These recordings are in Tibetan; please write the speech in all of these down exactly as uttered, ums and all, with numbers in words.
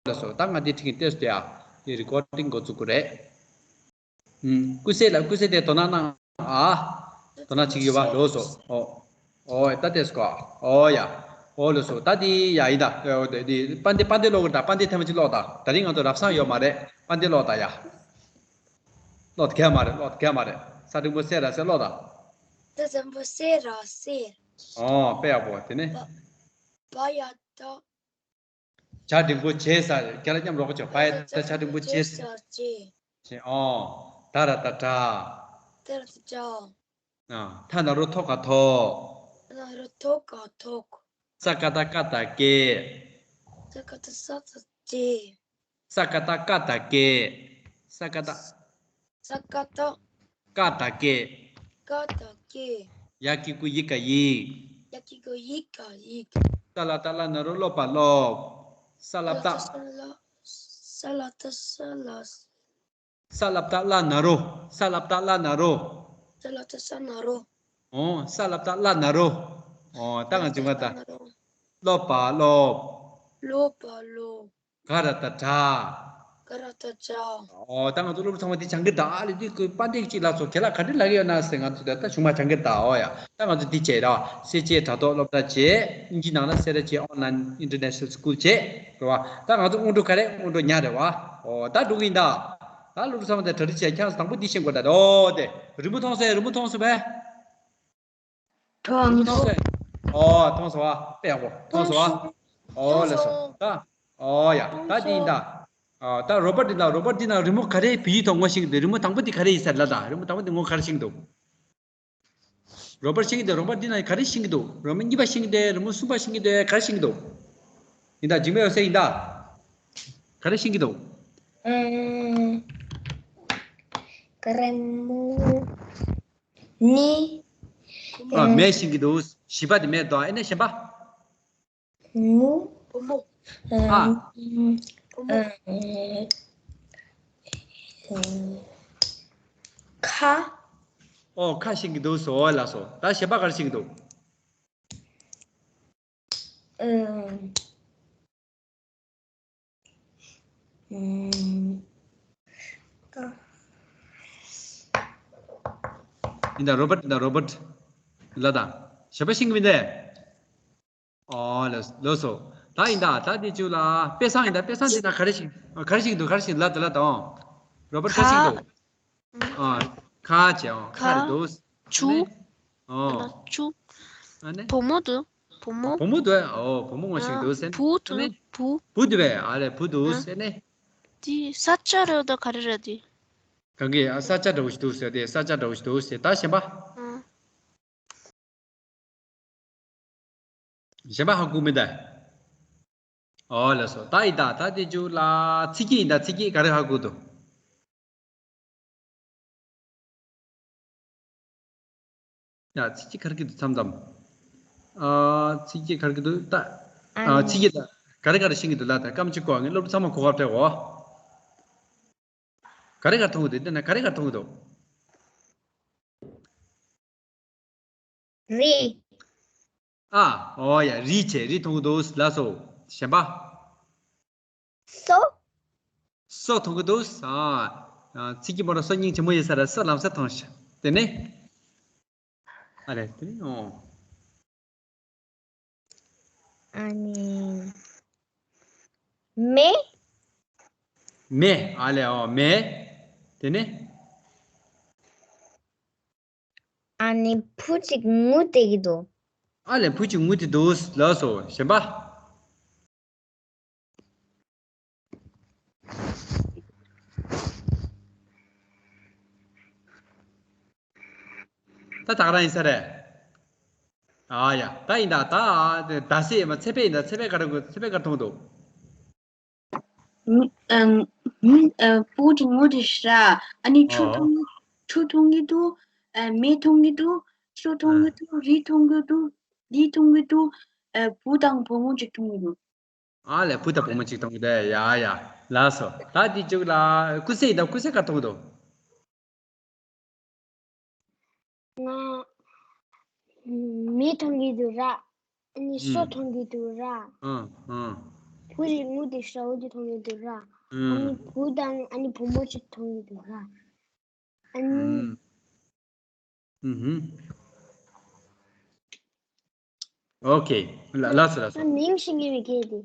ལགས་སོ། ད་ང་འདི་ཁྲིད་ཀྱི་ཏེས་ཏེ་ཡ། འདི་རི་ཀོར་ཌིང་འགོ་བཙུགས་དགོས་རེད། ཨུམ། ཀུ་སེ་ལ་ཀུ་སེ་དེ་དོ་སྣང་གནང་ཨ། དོ་སྣང་བྱེད་ཀྱི་ཡོད་པ་ལོས་སོ། ཨོ། ཨོ་ད་ཏེས་ཀོ། ཨོ་ཡ། ཨོ་ལོས་སོ། ད་འདི་ཡ་ཡིན་ད། ཨོ་འདི་འདི་དཔལ་ལྡན་དཔལ་ལྡན་ཀློག་གི་ད། དཔལ་ལྡན་ཐེངས་མ་གཅིག་ཀློག་ད། ད་རིང་ང་ཚོ་རབ་སང་ཡོད་མ་རེད། དཔལ་ལྡན་ཀློག་ད་ཡ། ཀློག་ག་མ་རེད། ཀློག་ག་མ་རེད། ས་འགྲེང་བུ་སེ་ར་སེ་ཀློག་ད། ས་འགྲེང་བུ་སེ་ར་སེ། ཨོ་དཔེ་ཡག་པོ། དེ་ནས། བ་བ་ཡ་བཏགས། བྱ་འགྲེང་བུ་བྱེ་ས། ཁྱེད་རང་མཉམ་རོགས་ཀྱི་བྱ་བྱ་འགྲེང་བུ་བྱེ་ས། བྱེ། ཨོ། ད་ར་བཏགས་དྲ། ད་ར་བཏགས་དྲ། ཨ། ཐ་ན་རོ་ཐོ་ག་ཐོགས། ཐ་ན་རོ་ཐོ་ག་ཐོགས། ས་ཀ་བཏགས་སྐ་བཏགས་སྐེ། ས་ཀ་བཏགས་སྐ་བཏགས་སྐེ། ས་ཀ་བཏགས་སྐ་བཏགས་སྐེ། ས་ཀ་བཏགས། ས་ཀ་བཏགས། སྐ་བཏགས་སྐེ། སྐ་བཏགས་སྐེ། ཡ་གི་གུ་ཡི་ག་ཡིག། ཡ་གི་གུ་ཡི་ག་ཡིག། ས་ལ་བཏགས་སླ་ན་རོ་སློབ་པ་སློབས། ས་ལ་བཏགས། ས་ལ་བཏགས་སླ། ས་ལ་བཏགས་སླ་ན་རོ། ས་ལ་བཏགས་སླ་ན་རོ། ས་ལ་བཏགས་སླ་ན་རོ། ཨོ། ས་ལ་བཏགས་སླ་ན་རོ། ཨོ། ད་ང་ཚོ་མ་ད། སློབ་པ་སློབས། སློབ་པ་སློབས། ག་ར་བཏགས་གྲ། ག་ར་བཏགས་གྲ། ཨོ། ད་ང་ཚོ་སློབ་ཕྲུག་ཚང་མ་དེ་སྦྱང་གི་གདའ། ཨ་ལེ་དུས་ཀྱི་པར་འདི་གཅིག་ལ་ཚོ་ཁྱེད་ལ་ག་འདྲ་ལབ་ཡོད་ན་ཟེར། ང་ཚོ་ད་ད་གཞུག་མ་སྦྱང་གི་གདའ། ཨོ་ཡ། ད་ང་ཚོ་འདི་བྱས་ར། སེར་བྱེས་དྲ་ཐོག་སློབ་གྲྭ་བྱས། དབྱིན་ཇི་ནང་ལ་སེ་ར་བྱེས་Online International School བྱས། རེད་བ། ད་ང་ཚོ་སྔོན་འགྲོ་ག་རེ། སྔོན་འགྲོ་ཉ་རེད་བ། ཨོ། ད་འགྲོ་གི་ཡིན་ད། ད་སློབ་ཕྲུག་ཚང་མ་དེ་གྲ་སྒྲིག་བྱས། ཁྱེད་རང་ཚོ་དང་པོ་འདི་ཤེས་དགོས་ད། ཨོ་དེ། རི་མོ་མཐོང་སོང་། རི་མོ་མཐོང་སོང་བས། མཐོང་སོང་། ཨོ་མཐོང་སོང་བ། དཔེ་ཡག་པོ་མཐོང་སོང་བ། ཨོ་ལགས་སོ། ད། ཨོ་ཡ། ད་འདི་ཡིན་ད། ཨ། ད་རོ་པར་འདི་ལ། རོ་པར་འདི་ན་རི་མོ་ག་རེ་བོད་ཡིག་ཐོག་ངོ་ཤེས་ཀྱི་འདུག་རི་མོ་དང་པོ་འདི་ག་རེ་ཡིན་ས་ལབ་ད། རི་མོ་དང་པོ་འདི་ངོ་ག་རེ་ཤེས་ཀྱི་འདུག་རོ་པར་ཤེས་ཀྱི་འདུག་རོ་པར་འདི་ན་ག་རེ་ཤེས་ཀྱི་འདུག་རི་མོ་གཉིས་པ་ཤེས་ཀྱི་འདུག་རི་མོ་གསུམ་པ་ཤེས་ཀྱི་འདུག་ག་རེ་ཤེས་ཀྱི་འདུག་ཡིན་ད། འཇིགས་མེད་འོད་ཟེར་ཡིན་ད། ག་རེ་ཤེས་ཀྱི་འདུག་ཨུམ། ག་རེ་མོ། ནི། ཨ། མེ་ཤེས་ཀྱི་འདུག་བཞི་པ་དེ་མེ་འདུག་ཨེ་ནས་གཞན་པ། ངུ། བུ་མོ། ཨ། ཨ། བུ་མོ། ཨ། ཁ། ཨོ། ཁ་ཤེས་ཀྱི་འདུག་སོ། ལགས་སོ། ད་གཞན་པ་ག་རེ་ཤེས་ཀྱི་འདུག་ཨ། ཨ། ཡིན་ད། རོ་པར། ཡིན་ད། རོ་པར་ལ་ད། གཞན་པ་ཤེས་ཀྱི་མིན་ད། ཨོ་ལགས། ལགས་སོ། ད་ཡིན་ད། ད་དེ་བཅུ་ལ་དཔེ་བཟང་ཡིན་ད། དཔེ་བཟང་དེ་ན་ག་རེ་ཤེས། ག་རེ་ཤེས་ཀྱི་འདུག་ག་རེ་ཤེས། ལབ་ད། ལབ་ད། ཨོ། རོ་པར་ག་རེ་ཤེས་ཀྱི་འདུག་ཨ། ཁ་བྱས། ཨོ། ཁ་རེད་འདུག་ཆུ། ཨོ། ཆུ། ཨ་ནི། བུ་མོ་འདུག་བུ་མོ། བུ་མོ་འདུག་ཨོ། བུ་མོ་ངོ་ཤེས་ཀྱི་འདུག་ཟེར་ནས། བུ་འདུག་ཨ་ནི། བུ། བུ་འདུག་པས། ཨ་ལས། བུ་འདུག་ཟེར་ནས། འདི་ས་ཆ་རེད་ད། ག་རེ་རེད་འདི། གང་གི། ཨ། ས་ཆ་འདྲ་བོ་ཞིག་འདུག་ཟེར་ཏེ། ས་ཆ་འདྲ་བོ་ཞིག་འདུག་ཟེར། ད་གཞན་པ། ཨ། གཞན་པ་ཧ་གོ་མིན་ད། ཨོ་ལགས་སོ། ད་ཡིན་ད། ད་དེ་བཅུ་ལ་ཚིག་གི་ཡིན་ད། ཚིག་གི་ག་རེ་ཧ་གོ་འདུག་ཡ། ཚིག་གི་ག་རེ་གི་འདུག་མཚམས་མཚམས། ཨ། ཚིག་གི་ག་རེ་གི་འདུག་ད། ཨ། ཚིག་གི་ད་ག་རེ་ག་རེ་ཤེས་ཀྱི་འདུག་ལབ་ད། སྐར་མ་གཅིག་གོ། ངས་སློབ་ཕྲུག་ཚང་མ་གོ་སྐབས་སྤྲད་འོ། ག་རེ་ག་རེ་མཐོང་གི་འདུག་དེ་ན་ག་རེ་ག་རེ་མཐོང་གི་འདུག་རི། ཨ། ཨོ་ཡ། རི་བྱས། རི་མཐོང་གི་འདུག་ལགས་སོ། གཞན་པ། སོ། སོ་མཐོང་གི་འདུག་ཨ། ཚིག་གི་མོ་ར་སོ་སྙིང་རྗེ་མོ་ཡིན་ས་ར་སོ་ལམ་སེ་མཐོང་ཤག་དེ་ནས། ཨ་ལས། དེ་ནས། ཨོ། ཨ་ནི། མེ། མེ། ཨ་ལས། ཨོ། མེ། དེ་ནས། ཨ་ནི་བུ་གཅིག་ངུ་བསྡད་ཀྱི་འདུག་ཨ་ལས། བུ་གཅིག་ངུ་བསྡད་འདུག་ལགས་སོ། གཞན་པ། ད་ད་ག་རང་ཡིན་ས་རེད། ཨ་ཡ། ད་ཡིན་ད། ད་ད་སེ་མ་ཚེ་འཕེལ་ཡིན་ད། ཚེ་འཕེལ་ག་རེ་གོ། ཚེ་འཕེལ་ག་རེ་མཐོང་འདུག་མི། ཨ། མི། ཨ། བུ་གཅིག་ངུ་བསྡད་ཤག་ཨ་ནི་ཆུ། ཨོ། མཐོང་། ཆུ་མཐོང་གི་འདུག་ཨ། མེ་མཐོང་གི་འདུག་སོ་མཐོང་གི་འདུག་རི་མཐོང་གི་འདུག་ལི་མཐོང་གི་འདུག་ཨ། བུ་དང་བུ་མོ་གཅིག་མཐོང་གི་འདུག་ཨ་ལས། བུ་དང་བུ་མོ་གཅིག་མཐོང་གི་འདུག་ཡ་ཡ། ལགས་སོ། ད་འདི་གཅིག་ལ་ཀུ་སེ་ཡིན་ད། ཀུ་སེ་ག་རེ་མཐོང་གི་འདུག་ང་མི་མཐོང་གི་འདུག་ར། ཨ་ནི་སོ། ཨུམ། མཐོང་གི་འདུག་ར། ཨ། ཨ། བུ་རེད་ངུ་དེ་ཤ་འོ་དེ་མཐོང་ཡོད་དེ་ར། ཨ་ནི་ཨུམ། བུ་དང་ཨ་ནི་བུ་མོ་ཅིག་མཐོང་ཡོད་དེ་ར། ཨ་ནི། ཨུམ། ཨུམ། ཨོ་ཁེ། ལ་ལགས་སོ་ལགས་སོ། ང་མིང་ཤེས་ཀྱི་མེད་ཀྱི་དེ།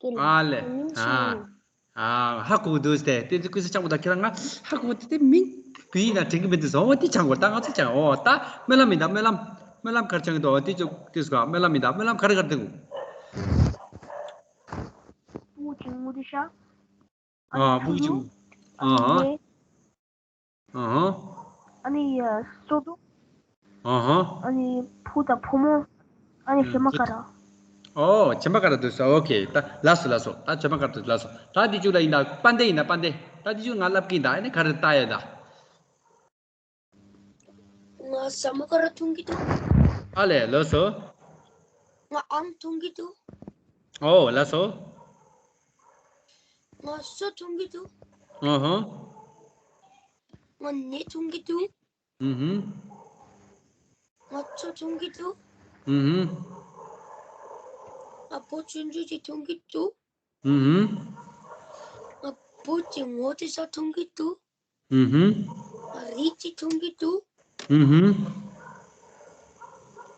ཀྱི་ལ། ཨ་ལེ། ང་མིང་ཤེས་ཨ། ཀྱི་མེད། ཨ། ཧ་གོ་གི་འདུག་སྟེ། དེ་ཚོ་ཀུན་གསལ་སྤྱང་པོ་དང་ཁྱེད་རང་ང་ཧ་གོ་དེ་དེ་མིང་བུ་ཡིན་ན་དྲན་གི་མི་འདུག་ཟེར། འོ་དེ་སྤྱང་པོ་ད་ང་ཚོ་སྤྱང་འོ་ད་སྨོན་ལམ་ཡིན་ད་སྨོན་ལམ། སྨོན་ལམ་ག་རེ་སྤྱང་གི་འདུག་འོ་དེ་ཚོ་དེ་ཚོ་ག་སྨོན་ལམ་ཡིན་ད་སྨོན་ལམ་ག་རེ་ག་རེ་འདུག་པུ་ཅིང་མུ་དི་ཤ། ཨ་ཨ་ཕུག་ཆུང་། ཨ་ཧ། ཨ་ཧ། ཨ་ནི་སོ་དུ། ཨ་ཧ། ཨ་ནི་བུ་དང་བུ་མོ། ཨ་ནི་ཨུམ། བྱེ་མ་ཀ་ར། ཨོ་བྱེ་མ་ཀ་ར་འདུག་ས། ཨོ་ཁེ། ད་ལགས་སོ་ལགས་སོ། ད་བྱེ་མ་ཀ་ར་འདུག་ལགས་སོ། ད་འདི་ཅུ་ལ་ཡིན་ད་པན་ཏེ་ཡིན་ད་པན་ཏེ། ད་འདི་ཅུ་ང་ལབ་ཀྱིན་ད་ཨ་ནི་ག་རེ་ལྟ་ཡ་ད། ང་ཟ་མ་ཀ་ར་འཐུང་གི་འདུག་ཨ་ལས་ལགས་སོ། ང་ཨམ་འཐུང་གི་འདུག་ཨོ་ལགས་སོ། ང་སོ་འཐུང་གི་འདུག་ཨ་ཧ། ང་ནས་འཐུང་གི་འདུག་ཨུ་ཧུམ། ང་ཚོ་འཐུང་གི་འདུག་ཨུ་ཧུམ། ང་བུ་ཆུང་ཆུང་ཅིག་འཐུང་གི་འདུག་ཨུ་ཧུམ། ང་བུ་གི་ངོ་དེ་ས་འཐུང་གི་འདུག་ཨུ་ཧུམ། ང་རིགས་ཅིག་འཐུང་གི་འདུག་ཨུ་ཧུམ།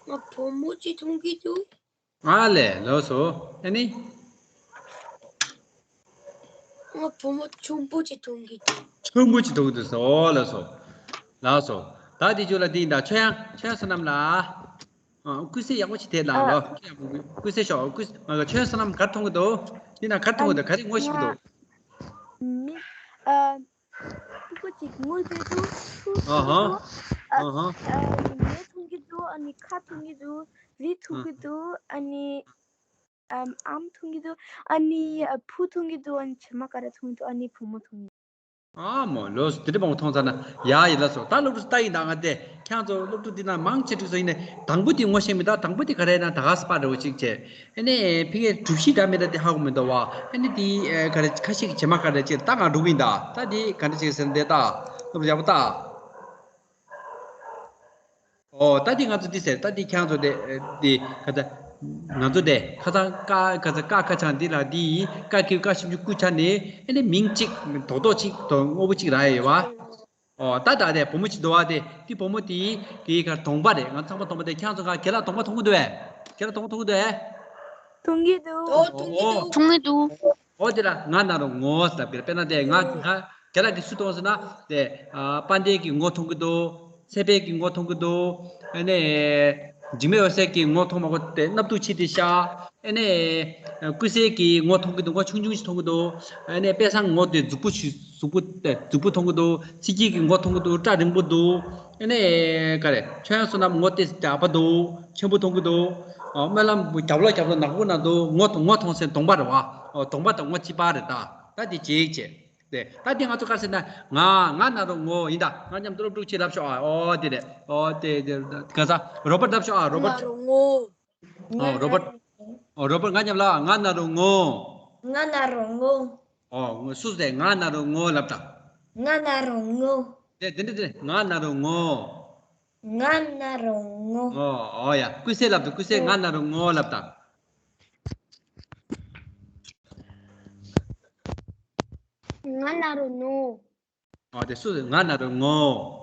ང་བུ་མོ་ཅིག་འཐུང་གི་འདུག་ཨ་ལས་ལགས་སོ། ཨ་ནི། ང་བུ་མོ་ཆུང་པོ་ཅིག་འཐུང་གི་འདུག་ཆུང་པོ་ཅིག་འཐུང་གི་འདུག་ཟེར། ཨོ་ལགས་སོ། ལགས་སོ། ད་དེ་ཅུ་ལ་དེ་ཡིན་ད་ཆོས་དབྱངས་ཆོས་དབྱངས་བསོད་ནམས་ལགས། ཨ། ཀུན་གསལ་ཡག་པོ་ཅིག་དེ་ལ་ཨ། ལོ། ཀུན་གསལ་ཤོག་ཀུན་ང་ཆོས་དབྱངས་བསོད་ནམས་ག་རེ་མཐོང་གི་འདུག་དེ་ན་ག་རེ་མཐོང་གི་འདུག་ག་རེ་ངོ་ཤེས་ཀྱི་འདུག་མི། ཨ། སྤུ་གུ་གཅིག་ངུ་བསྡད་འདུག་ཨ་ཧ། ཨ་ཧ། ཨ། ཨ་ནི་མེ་འཐུང་གི་འདུག་ཨ་ནི་ཁ་འཐུང་གི་འདུག་རི་འཐུང་གི་འདུག་ཨ་ནི། ཨམ། ཨམ་འཐུང་གི་འདུག་ཨ་ནི། ཨ། བུ་འཐུང་གི་འདུག་ཨ་ནི་བྱེ་མ་ཀ་ར་འཐུང་གི་འདུག་ཨ་ནི་བུ་མོ་འཐུང་གི་འདུག་ཨ་མོ་ལོས་དེ་འདྲ་མང་པོ་མཐོང་ཚར་ན་ཡ་ཡིན་ལ་སོ། ད་སློབ་ཕྲུག་ལྟ་ཡིན་ད་ང་དེ་ཁྱེད་ཚོ་སློབ་ཕྲུག་འདི་ན་མང་ཆེ་ཕྲུག་ཚོ་ཡིན་ནས་དང་པོ་དེ་ངོ་ཤེས་མི་ད་དང་པོ་དེ་ག་རེ་ན་ད་ག་ས་པ་རེ་བོ་གཅིག་བྱས། ཨ་ནི་ཕ་གིའི་གྲུ་བཞི་འདྲ་མི་འདྲ་དེ་ཧ་གོ་མི་འདུག་བ། ཨ་ནི་དེ་ག་རེ་ཁ་ཤས་ཀྱི་བྱེ་མ་ཀ་ར་ཅིག་ད་ང་འགྲོ་གི་ཡིན་ད། ད་དེ་ག་འདྲ་ཅིག་ཟེར་ན་དེ་ད་སློབ་ཕྲུག་ཡག་པོ་ལྟ། ཨོ་ད་དེ་ང་ཚོ་དེ་ཟེར་ད་དེ་ཁྱེད་ཚོ་དེ་དེ་ག་ད་ང་ཚོ་དེ་ཁ་ཚང་ཀ་ག་ཚ་ཀ་ཁ་ཆང་འདི་ལ་འདི་ཡིན་ཀ་ཁྱེད་ཀ་ཞིབ་འཇུག་སྐུ་ཆ་ནས་ཨ་ནི་མིང་གཅིག་རྡོག་རྡོག་གཅིག་དང་དངོས་པོ་གཅིག་རག་ཡོད་བ། ཨོ་ད་ད་དེ་བུ་མོ་གཅིག་འདུག་བ། དེ་དེ་བུ་མོ་དེ་གི་ག་གདོང་པ་རེད། ང་ཚང་མ་གདོང་པ་དེ་ཁྱེད་ཚོ་ག་གྱེན་ལ་གདོང་པ་མཐོང་གི་འདུག་བས། གྱེན་ལ་གདོང་པ་མཐོང་གི་འདུག་བས། མཐོང་གི་འདུག་ཨོ་མཐོང་གི་འདུག་མཐོང་གི་འདུག་ཨོ་དེ་ལ་ང་ན་རོ་ངོ་ཟེར་ལབ་ཀྱི་རེད། དཔེར་ན་དེ་ང་ང་རྒྱ་ལག་གིས་སུ་གཏོང་ཟེར་ན་དེ་ཨ་དཔལ་ལྡན་གྱི་ངོ་མཐོང་གི་འདུག་ཚེ་འཕེལ་གྱི་ངོ་མཐོང་གི་འདུག་ཨ་ནི་འཇིགས་མེད་འོད་ཟེར་གྱི་ངོ་མཐོང་མ་གོ་དེ་སྣབས་སྟུག་ཆེ་དེ་ཤ། ཨ་ནི་ཀུན་གསལ་གྱི་ངོ་མཐོང་གི་འདུག་ངོ་ཆུང་ཆུང་ཞིག་མཐོང་གི་འདུག་ཨ་ནི་དཔལ་བཟང་ངོ་དེ་རྫིག་པོ་ཞིག་རྫིག་པོ་དེ་རྫིག་པོ་མཐོང་གི་འདུག་ཚེ་སྐྱིད་ཀྱི་ངོ་མཐོང་གི་འདུག་སྐྲ་རིང་པོ་འདུག་ཨ་ནི་ག་རེ་ཆོས་དབྱངས་བསོད་ནམས་ངོ་དེ་ཡག་པ་འདུག་ཆེན་པོ་མཐོང་གི་འདུག་ཨ་སྨོན་ལམ་རྒྱབ་ལོགས་རྒྱབ་ལོགས་ནག་པོ་ན་འདུག་ངོ་ངོ་མཐོང་སའི་གདོང་པ་རེད་བ། ཨོ་གདོང་པ་དང་ངོ་གཅིག་པ་རེད་ད། ད་དེ་གཅིག་བྱས། དེ་ད་དེ་ང་ཚོ་ག་རེ་ཟེར་ན་ང་ང་ན་རོ་ངོ་ཡིན་ད། ང་མཉམ་དུ་སློབ་ཕྲུག་ཅིག་ལབ་ཤོག་ཨ་ཨོ་དེ་རེད། ཨོ་དེ་དེ་ག་ས་རོ་པར་ལབ་ཤོག་ཨ་རོ་པར། ང་ན་རོ་ངོ། ཨོ་རོ་པར། ཨོ་རོ་པར་ང་མཉམ་ལ་ང་ན་རོ་ངོ་། ང་ན་རོ་ངོ་། ཨོ་སུ་ཟེར་ང་ན་རོ་ངོ་ལབ་ད། ང་ན་རོ་ངོ་། དེ་དེ་འདྲ་དེ་ང་ན་རོ་ངོ་། ང་ན་རོ་ངོ་། ཨོ་ཨོ་ཡ་ཀུན་གསལ་ལབ་ད། ཀུན་གསལ་ང་ན་རོ་ངོ་ལབ་ད། ང་ན་རོ་ངོ་། ཨོ་དེ་སུ་ང་ན་རོ་ངོ་།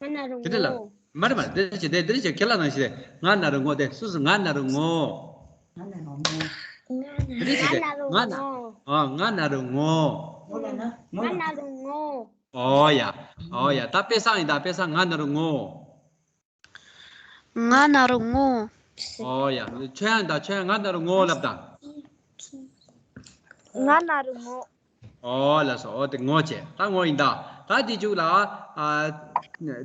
ང་ན་རོ་དེ་འདྲ་ལབ། ངོ་། མ་རེད་མ་རེད། དེ་འདྲ་བྱེད་དེ་འདྲ་བྱེད་ཁྱེད་ལ་ནང་བཞིན་རེད། ང་ན་རོ་ངོ་དེ་སུ་སུ་ང་ན་རོ་ངོ་། ང་ན་རོ་ངོ་། དེ་འདྲ་བྱེད་དེ་ང་ན་ཨ་ང་ན་རོ་ངོ་། ང་ན་རོ་ངོ་། ཨོ་ཡ། ཨོ་ཡ། ད་དཔེ་བཟང་ཡིན་ད། དཔེ་བཟང་ང་ན་རོ་ངོ་། ང་ན་རོ་ངོ་། ཨོ་ཡ། ཆོས་དབྱངས་ད། ཆོས་དབྱངས་ང་ན་རོ་ངོ་ལབ་ད། ང་ན་རོ་ངོ་། ཨོ་ལགས་སོ། ཨོ་དེ་ངོ་བྱས། ད་ངོ་ཡིན་ད། ད་དེ་ཅུག་ལ་ཨ་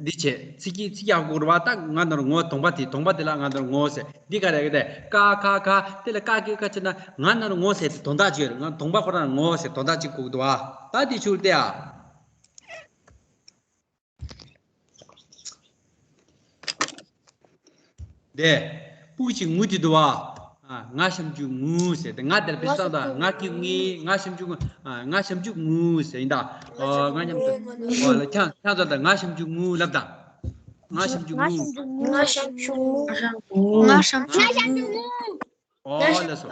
འདི་བྱས། ཚིག་གི་ཚིག་ཡག་པོ་རེད་བ། ད་ང་ན་རོ་ངོ་གདོང་པ་དེ་གདོང་པ་དེ་ལ་ང་ན་རོ་ངོ་ཟེར། འདི་ག་རེ་ག་དེ་ཀ་ཁ་ཁ་དེ་ལ་ཀ་གི་ཀ་བྱས་ན་ང་ན་རོ་ངོ་ཟེར་དེ་དོན་དག་ཅིག་ཡོད་རེད། ང་གདོང་པ་ཁོ་རང་ངོ་ཟེར་དོན་དག་ཅིག་གོ་གི་འདུག་བ། ད་དེ་ཅུག་ལ་དེ་ཨ། དེ། སྤུ་གུ་ཅིག་ངུ་དེ་འདུག་བ། ཨ། ང་ཞབས་ཀྱུ་ངུ་ཟེར་ཏེ། ང་དེར་བེད་སྤྱོད་བཏང་། ང་ཀྱུ་ངི། ང་ཞབས་ཀྱུ་ངུ། ཨ། ང་ཞབས་ཀྱུ་ངུ་ཟེར་ཡིན་ད། ཨ། ང་མཉམ་དུ། ཨོ་ལ་ཁྱང་ཁྱང་ཚོ་ད་ང་ཞབས་ཀྱུ་ངུ་ལབ་ད། ང་ཞབས་ཀྱུ་ངུ། ང་ཞབས་ཀྱུ་ངུ། ང་ཞབས་ཀྱུ་ངུ། ང་ཞབས་ཀྱུ་ངུ། ཨོ་ལ་སོ།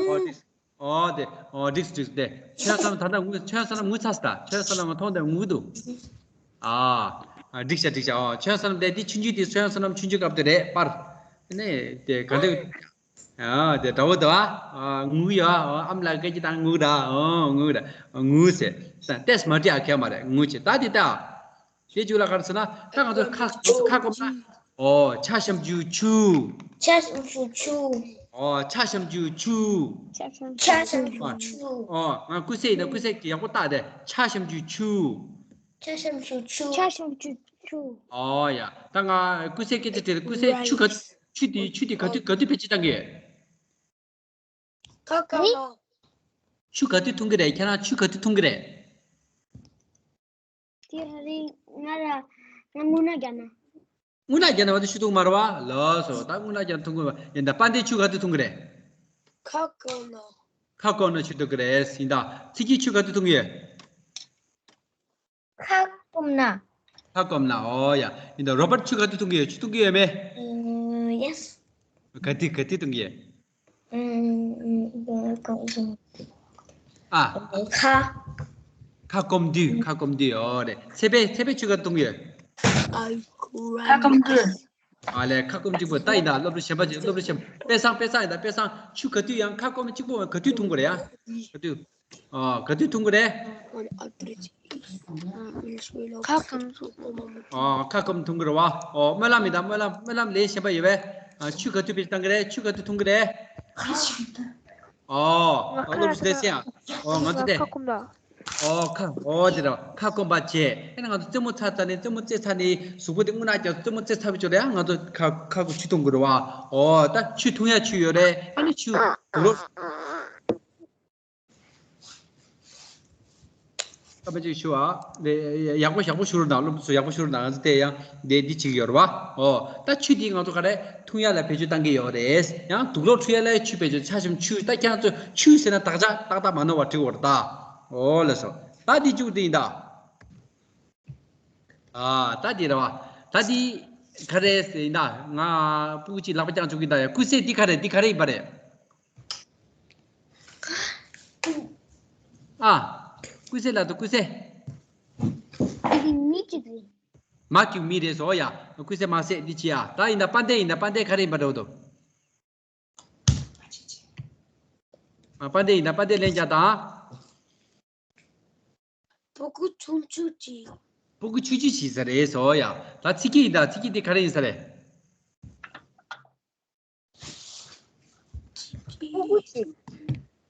ཨོ་དེ། ཨོ་དེ་ཨོ་འགྲིགས་འགྲིགས་དེ། ཆོས་བསོད་ནམས་ད་ལྟ་ངུ་ཆོས་བསོད་ནམས་ངུ་ཚར་སོང་ད། ཆོས་བསོད་ནམས་མཐོང་དེ་ངུ་གི་འདུག་ཨ་ཨ་འགྲིགས་ཤག་འགྲིགས་ཤག་ཨོ་ཆོས་བསོད་ནམས་དེ་དེ་ཆུང་ཆུང་དེ་ཆོས་བསོད་ནམས་ཆུང་ཆུང་སྐབས་དེ་རེད་པར། ནས་དེ་ག་འདྲ། ཨ་དེ་འདྲ་བོ་འདུག་ཨ་ངུ་ཡ། ཨ་ཨམ་ལགས་སྐད་ཅིག་བཏང་ངུ་ར། ཨོ་ངུ་ར། ངུ་ཟེར། ཏེས་མ་དྲིས་ཨ་ཁེ་མ་རེད། ངུ་ཆེ་ད་དེ་ད། དེ་ཅུ་ལ་གར་ཟེར་ན་ད་ང་ཚོ་ཁ་ཁ་སྐོམ་ན། ཨོ་ཕྱག་ཞབས་ཀྱུ་ཆུ། ཕྱག་ཞབས་ཀྱུ་ཆུ། ཨོ་ཕྱག་ཞབས་ཀྱུ་ཆུ། ཕྱག་ཞབས་ཀྱུ་ཆུ། ཨོ་ང་ཀུ་སེ་ཡིན་ན་ཀུ་སེ་ཡག་པོ་བཏགས་ཏེ་ཕྱག་ཞབས་ཀྱུ་ཆུ། ཕྱག་ཞབས་ཀྱུ་ཆུ། ཕྱག་ཞབས་ཀྱུ་ཆུ། ཨོ་ཡ་ད་ང་ཀུ་སེ་སྐད་ཆ་དྲིས་ཀུ་སེ་ཆུ་ག་ཆུ་དེ་ཆུ་དེ་ག་དུས་ག་དུས་བེད་སྤྱོད་བཏང་གི་ཡོད། ཁ་ཁ་ལོ། ཆུ་ག་དུས་འཐུང་གི་རེད། ཁྱེད་རང་ཆུ་ག་དུས་འཐུང་གི་རེད། དེ་རིང་ང་ར་ང་རྔུལ་ནག་རྒྱག་ན། རྔུལ་ནག་རྒྱག་ན་བ་དེ་ཆུ་འཐུང་མ་རེད་བ། ལགས་སོ། ད་རྔུལ་ནག་རྒྱག་ན་འཐུང་གི་ཡིན། ད་དཔལ་ལྡན་ཆུ་ག་དུས་འཐུང་གི་རེད། ཁ་སྐོམ་ན། ཁ་སྐོམ་ན་ཆུ་འཐུང་གི་རེད་ཡིན། ད་ཚིག་གི་ཆུ་ག་དུས་འཐུང་གི་ཡོད། ཁ་སྐོམ་ན། ཁ་སྐོམ་ན། ཨོ་ཡ། ཡིན་ད་རོ་བར་ཆུ་ག་དུས་འཐུང་གི་ཡོད། ཆུ་འཐུང་གི་ཡོད་མེད། ཡེས། ག་དུས་ག་དུས་འཐུང་གི་ཡོད། ཨ། ཁ། ཁ་སྐོམ་དུས། ཁ་སྐོམ་དུས། ཨོ་རེད། ཚེ་འཕེལ་ཚེ་འཕེལ་ཆུ་ག་དུས་འཐུང་གི་ཡོད། ཁ་སྐོམ་དུས། ཨ་ལས་ཁ་སྐོམ་གཅིག་པོ་ད་ཡིན་ད། སློབ་ཕྲུག་གཞན་པ་ཅིག་སློབ་ཕྲུག་གཞན་པ་དཔེ་བཟང་དཔེ་བཟང་ཡིན་ད། དཔེ་བཟང་ཆུ་ག་དུས་ཡང་ཁ་སྐོམ་གཅིག་པོ་ག་དུས་འཐུང་དགོས་རེད་ཡ། ག་དུས། ཨ་ག་དུས་འཐུང་གི་རེད། ཁ་སྐོམ་འཐུང་། ཨ་ཁ་སྐོམ་འཐུང་གི་རེད་བ། ཨོ་སྨོན་ལམ་མི་ད་སྨོན་ལམ་སྨོན་ལམ་ལས་གཞན་པ་ཡོད་པས། ཨ་ཆུ་ག་དུས་བེད་བཏང་གི་རེད། ཆུ་ག་དུས་འཐུང་གི་རེད། ཨོ་ཨོ་སློབ་ཕྲུག་བསྡད་སེ་ཡ། ཨོ་ང་ཚོ་བསྡད། ཁ་སྐོམ་ད། ཨོ་ཁ་ཨོ་དེ་ར་ཁ་སྐོམ་པ་བྱས། ཨ་ནི་ང་ཚོ་རྩེད་མོ་ཚར་ཚར་ནས་རྩེད་མོ་རྩེ་ཚར་ནས་གཟུགས་པོ་དེ་རྔུལ་ནག་རྒྱག་རྩེད་མོ་རྩེ་ཚར་བའི་ཆོག་རེད་ཡ། ང་ཚོ་ཁ་ཁ་གུ་ཆུ་འཐུང་དགོས་རེད་བ། ཨོ་ད་ཆུ་འཐུང་ཡ་ཆུ་ཡོད་རེད། ཨ་ནི་ཆུ་དུག་ལོག་ཁ་པ་ཅིག་ཞུ་ཨ། ཡག་པོ་ཡག་པོ་ཞུ་རོགས་གནང་། སློབ་ཕྲུག་ཚོ་ཡག་པོ་ཞུ་རོགས་གནང་། ང་ཚོ་དེ་ཡང་དེ་འདི་བྱེད་ཀྱི་ཡོད་རེད་བ། ཨོ་ད་ཆུ་འདི་ང་ཚོ་ག་རེ་འཐུང་ཡ་ལ་བེད་སྤྱོད་བཏང་གི་ཡོད་རེད། ཡང་དུག་ལོག་འཁྲུ་ཡ་ལ་ཆུ་བེད་སྤྱོད། ཆ་ཞིམ་ཆུ། ད་ཁྱེད་རང་ཚོ་ཆུ་ཟེར་ན་དག་ཆ་ཏག་ཏག་མ་ནོར་བ་བྲིས་འོར་ད། ཨོ་ལགས་སོ། ད་འདི་བཅུག་དེ་ཡིན་ད། ཨ་ད་འདི་རེད་བ། ད་འདི་ག་རེ་ཟེར་ཡིན་ད། ང་སྤུ་གུ་གཅིག་ལག་པ་བརྐྱངས་བཅུག་གི་ཡིན་ད། ཡ་ཀུ་སེ་འདི་ག་རེ་འདི་ག་རེ་ཡིན་པ་རེད། ཨ། ཀུ་སེ་ལ་དུ་ཀུ་སེ། འདི་མི་གཅིག་རེད། མ་གི་མི་རེད་ཟོ་ཡ། ཀུ་སེ་མ་སེ་འདི་ཅི་ཡ། ད་ཡིན་ད་དཔལ་ལྡན་ཡིན་ད། དཔལ་ལྡན་ག་རེ་ཡིན་པ་འདྲ་བོ་འདུག་ཨ་དཔལ་ལྡན་ཡིན་ད། དཔལ་ལྡན་ལན་རྒྱག་དང་། སྤུ་གུ་ཆུང་ཆུང་ཅིག་སྤུ་གུ་ཆུང་ཆུང་ཞིག་ཟེར་རེད་ཟོ་ཡ། ད་ཚིག་གི་ཡིན་ད། ཚིག་གི་དེ་ག་རེ་ཡིན་ས་རེད། སྤུ་གུ་ཅིག་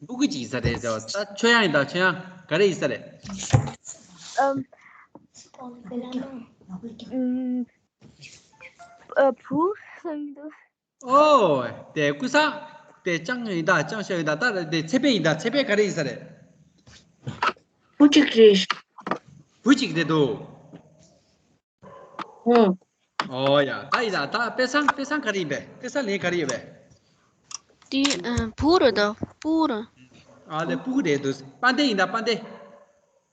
སྤུ་གུ་ཅིག་ཡིན་ས་རེད་ཟེར་བ། ད་ཆོས་དབྱངས་ཡིན་ད། ཆོས་དབྱངས་ག་རེ་ཡིན་ས་རེད། ཨམ། ཨམ། ཨ་བུ་ཡིན་འདུག་ཨོ། དེ་ཀུ་ས། དེ་ཅང་ཡིན་ད། ཅང་ཤ་ཡིན་ད། ད་དེ་ཚེ་འཕེལ་ཡིན་ད། ཚེ་འཕེལ་ག་རེ་ཡིན་ས་རེད། བུ་གཅིག་རེད། བུ་གཅིག་རེད་འདུག་ཨོ་ཡ། ད་ཡིན་ད། ད་དཔེ་བཟང་དཔེ་བཟང་ག་རེ་ཡིན་པས། དཔེ་བཟང་ལན་ག་རེ་ཡོད་པས། དེ་ཨ་བུ་རེད་ད། བུ་རེད། ཨ་ལེ་སྤུ་གུ་རེད་འདུག་དཔལ་ལྡན་ཡིན་ད། དཔལ་ལྡན།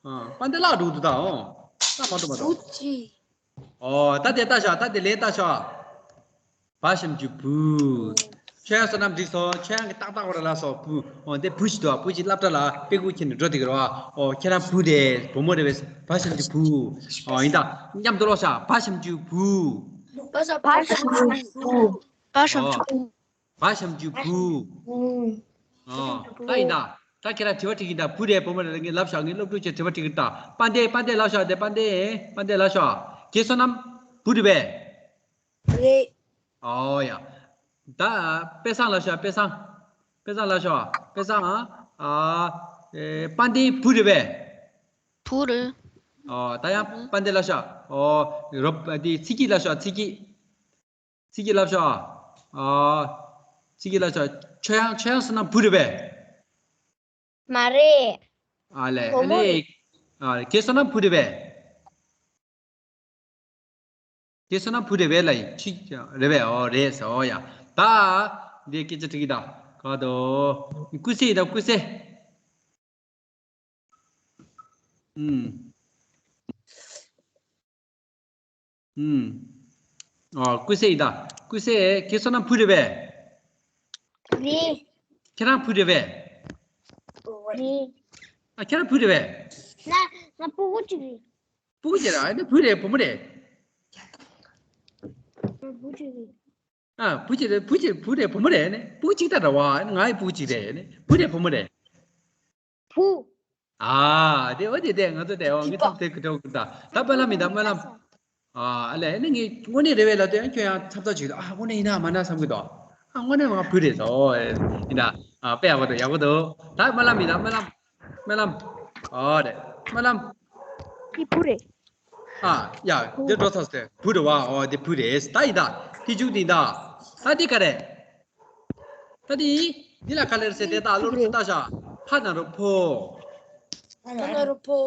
ཨ་དཔལ་ལྡན་ལགས་འགྲོ་འདུག་ད། ཨོ་ད་མ་འགྲོ་མ་འགྲོ། བུ་གཅིག་ཨོ་ད་དེ་ལྟ་ཤག་ད་དེ་ལན་ལྟ་ཤག་བ་ཞབས་ཀྱུ་བུ། ཆོས་དབྱངས་བསོད་ནམས་འགྲིག་སོང་། ཆོས་དབྱངས་ཀྱི་ཏག་ཏག་བ་ར་ལ་སོ་བུ། ཨོ་དེ་བུ་ཞིག་འདུག་བུ་ཞིག་སློབ་གྲྭ་ལ་དཔེ་ཁུག་ཁྱེར་ནས་འགྲོ་དེ་གི་ར་བ། ཨོ་ཁྱེད་རང་བུ་རེད། བུ་མོ་རེད་པས། བ་ཞབས་ཀྱུ་བུ། ཨོ་ཡིན་ད། མཉམ་དུ་ཀློག་ཤག་བ་ཞབས་ཀྱུ་བུ། བ་ཞབས་ཀྱུ་བུ། བ་ཞབས་ཀྱུ་བུ། ཨོ། བ་ཞབས་ཀྱུ་བུ། ཨོ་ད་ཡིན་ད། ད་ཁྱེད་རང་དྲི་བ་དྲི་གི་ཡིན་ད། བུ་རེད་བུ་མོ་རེད་ངས་ལབ་ཤག་ངས་སློབ་ཕྲུག་ཚོས་དྲི་བ་དྲི་གི་ད། དཔལ་ལྡན་དཔལ་ལྡན་ལབ་ཤག་དེ་དཔལ་ལྡན་དཔལ་ལྡན་ལབ་ཤག་རྒན་བསོད་ནམས་བུ་རེད་པས། རེད། ཨོ་ཡ། ད་དཔེ་བཟང་ལབ་ཤག་དཔེ་བཟང་། དཔེ་བཟང་ལབ་ཤག་དཔེ་བཟང་ཨ། ཨ། ཨེ་དཔལ་ལྡན་བུ་རེད་པས། བུ་རེད། ཨོ་ད་ཡང་དཔལ་ལྡན་ལབ་ཤག་ཨོ་རོབ་འདི་ཚིག་གི་ལབ་ཤག་ཚིག་གི་ཚིག་གི་ལབ་ཤག་ཨ། ཚིག་གི་ལབ་ཤག་ཆོས་དབྱངས་ཆོས་དབྱངས་བསོད་ནམས་བུ་རེད་པས། མ་རེད། ཨ་ལས་བུ་མོ་ཨ་ལས། རེད། ཨ་རྒན་བསོད་ནམས་བུ་རེད་པས། རྒན་བསོད་ནམས་བུ་རེད་པས་ལ་ཡིན་ཅི་རེད་པས། ཨོ་རེད་ཟེར། ཨོ་ཡ། ད་འདི་སྐད་ཆ་དྲི་གི་ད་ག་དོ། ཀུ་སེ་ཡིན་ད་ཀུ་སེ། ཨུམ། ཨུམ། ཨོ་ཀུ་སེ་ཡིན་ད། ཀུ་སེ་རྒན་བསོད་ནམས་བུ་རེད་པས། རེད། ཁྱེད་རང་བུ་རེད་པས། རེད། ཨ་ཁྱེད་རང་བུ་རེད་པས། ང་ང་སྤུ་གུ་གཅིག་རེད། སྤུ་གུ་གཅིག་ར་ཨ་ནི་བུ་རེད་བུ་མོ་རེད། ང་བུ་གཅིག་རེད། ཨ་བུ་གཅིག་རེད་བུ་གཅིག་བུ་རེད་བུ་མོ་རེད་ཨ་ནི་སྤུ་གུ་གཅིག་ད་ར་བ་ཨ་ནི་ང་ཡི་སྤུ་གུ་གཅིག་རེད་ཨ་ནི་བུ་རེད་བུ་མོ་རེད། བུ། ཨ་དེ་འོ་དེ་དེ་ང་ཚོ་དེ་འོ་ངའི་ཐབས་དེ་ཀི་ཏོག་ཀི་ད་ད་དཔེ་ལམ་མི་ད་སྨོན་ལམ། ཨ་ལས་ནི་ངས་དངོས་གནས་རེ་བས་ལ་དེ་ཁྱོད་ཡང་འཚབ་འཚབ་བྱེད་དོ། ཨ་དངོས་གནས་ཡིན་ན་མ་ན་བསམ་གི་དོ། ཨ་དངོས་གནས་ང་བུ་རེད་དོ། ཡིན་ད། ཨ་དཔེ་ཡག་པོ་འདུག་ཡག་པོ་འདུག་ད་སྨོན་ལམ་ཡིན་ད་སྨོན་ལམ། སྨོན་ལམ། ཨོ་རེད། སྨོན་ལམ། འདི་བུ་རེད། ཨ་ཡ་འདི་འགྲོ་ཚར་སོང་བུ་རེད་བ། ཨོ་འདི་བུ་རེད། ད་ཡིན་ད། དེ་བཅུག་དེ་ཡིན་ད། ད་འདི་ག་རེད། ད་དེ་འདི་ལ་ག་ལེར་ཟེར་དེ་ད་སློབ་ཕྲུག་ལྟ་ཤག་ཕ་ན་རོ་ཕོ། ཕ་ན་རོ་ཕོ།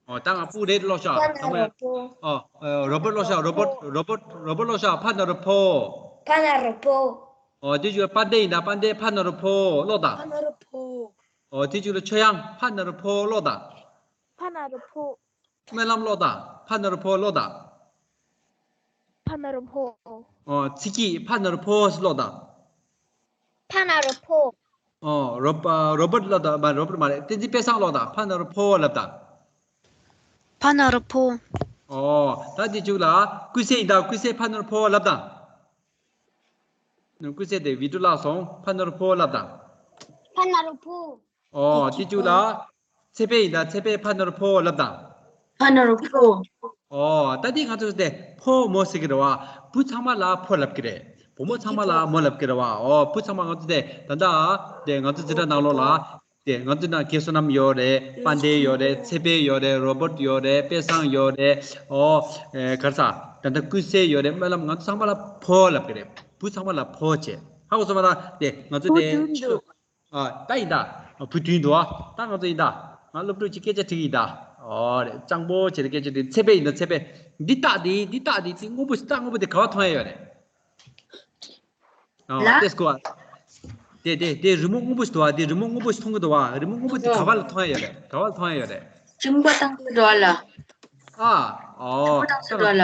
ཨོ་ད་ང་སྤུ་རེད་ཀློག་ཤག་ཕ་ན་ཚང་མས། རོ་ཕོ། ཨོ་ཨོ་རོ་བོ་ཀློག་ཤག་རོ་བོ་རོ་བོ་རོ་བོ་ཀློག་ཤག་ཕ་ན་རོ་ཕོ། ཕ་ན་རོ་ཕོ། ཨོ་དེ་བཅུག་པ་དཔལ་ལྡན་ཡིན་ད། དཔལ་ལྡན་ཕ་ན་རོ་ཕོ་ཀློག་ད། ཕ་ན་རོ་ཕོ། ཨོ་དེ་བཅུག་ལ་ཆོས་དབྱངས་ཕ་ན་རོ་ཕོ་ཀློག་ད། ཕ་ན་རོ་ཕོ། སྨོན་ལམ་ཀློག་དང་། ཕ་ན་རོ་ཕོ་ཀློག་དང་། ཕ་ན་རོ་ཕོ། ཨོ་ཚེ་སྐྱིད་ཕ་ན་རོ་ཕོ་ཟེར་ཀློག་དང་། ཕ་ན་རོ་ཕོ། ཨོ་རོ་པ་རོ་བར་ཀློག་དང་། མ་རོ་བར་མ་རེད། བསྟན་འཛིན་དཔལ་བཟང་ཀློག་དང་། ཕ་ན་རོ་ཕོ་ལབ་དང་། ཕ་ན་རོ་ཕོ། ཨོ་ད་དེ་བཅུག་ལ་ཀུན་གསལ་ཡིན་དང་། ཀུན་གསལ་ཕ་ན་རོ་ཕོ་ལབ་དང་། ཀུན་གསལ་དེ་བི་ཌིའོ་བརླག་སོང་། ཕ་ན་རོ་ཕོ་ལབ་དང་། ཕ་ན་རོ་ཕོ། ཨོ་དེ་བཅུག་ལ། ཚེ་འཕེལ་ཡིན་ད། ཚེ་འཕེལ་ཕ་ན་རོ་ཕོ་ལབ་དང་། ཕ་ན་རོ་ཕོ། ཨོ་ད་དེ་ང་ཚོ་དེ་ཕོ་མོ་ཟེར་གི་རེད་བ། བུ་ཚང་མ་ལ་ཕོ་ལབ་གི་རེད། བུ་མོ་ཚང་མ་ལ་མོ་ལབ་གི་རེད་བ། ཨོ་བུ་ཚང་མ་ང་ཚོ་དེ་ད་ལྟ་དེ་ང་ཚོ་འཛིན་གྲྭ་ནང་ལོགས་ལ་དེ་ང་ཚོ་ནང་གེ་བསོད་ནམས་ཡོད་རེད། དཔལ་ལྡན་ཡོད་རེད། ཚེ་འཕེལ་ཡོད་རེད། རོ་བར་ཡོད་རེད། དཔལ་བཟང་ཡོད་རེད། ཨོ་ག་རེ་ཟ། ད་ལྟ་ཀུན་གསལ་ཡོད་རེད། སྨོན་ལམ། ང་ཚོ་ཚང་མ་ལ་ཕོ་ལབ་གི་རེད། བུ་ཚང་མ་ལ་ཕོ་བྱས། ཧ་གོ་སོང་མ་ད། དེ་ང་ཚོ་དེ་ཕྱི་ལོགས། ཨ་ད་ཡིན་ད། བུ་བདུན་འདུག་ཨ་ད་ང་ཚོ་ཡིན་ད། ང་སློབ་ཕྲུག་ཅིག་སྐད་ཆ་དྲིས་ཡིན་ད། ཨོ་རེད། སྤྱང་པོ་བྱས་ནས་སྐད་ཆ་དྲིས། ཚེ་འཕེལ་ཡིན་ད། ཚེ་འཕེལ། འདི་རྟགས་འདི་འདི་རྟགས་འདི་ཚིག་སྔོན་པོ་རྟགས་སྔོན་པོ་དེ་ག་བ་མཐོང་ཡ་ཡོད་རེད། ཨ་ལ། ལྟས་སྐོ་ཨ། དེ་དེ་དེ་རི་མོ་སྔོན་པོ་ཞིག་འདུག་ཨ། དེ་རི་མོ་སྔོན་པོ་ཞིག་མཐོང་གི་འདུག་ཨ། རི་མོ་སྔོན་པོ་དེ་ག་བ་ལ་མཐོང་ཡ་ཡོད་རེད། ག་བ་ལ་མཐོང་ཡ་ཡོད་རེད། ཁྱིམ་པ་དང་གི་འགྲོ་ལ། ཨ། ཨོ། ཁྱིམ་པ་དང་གི་འགྲོ་ལ།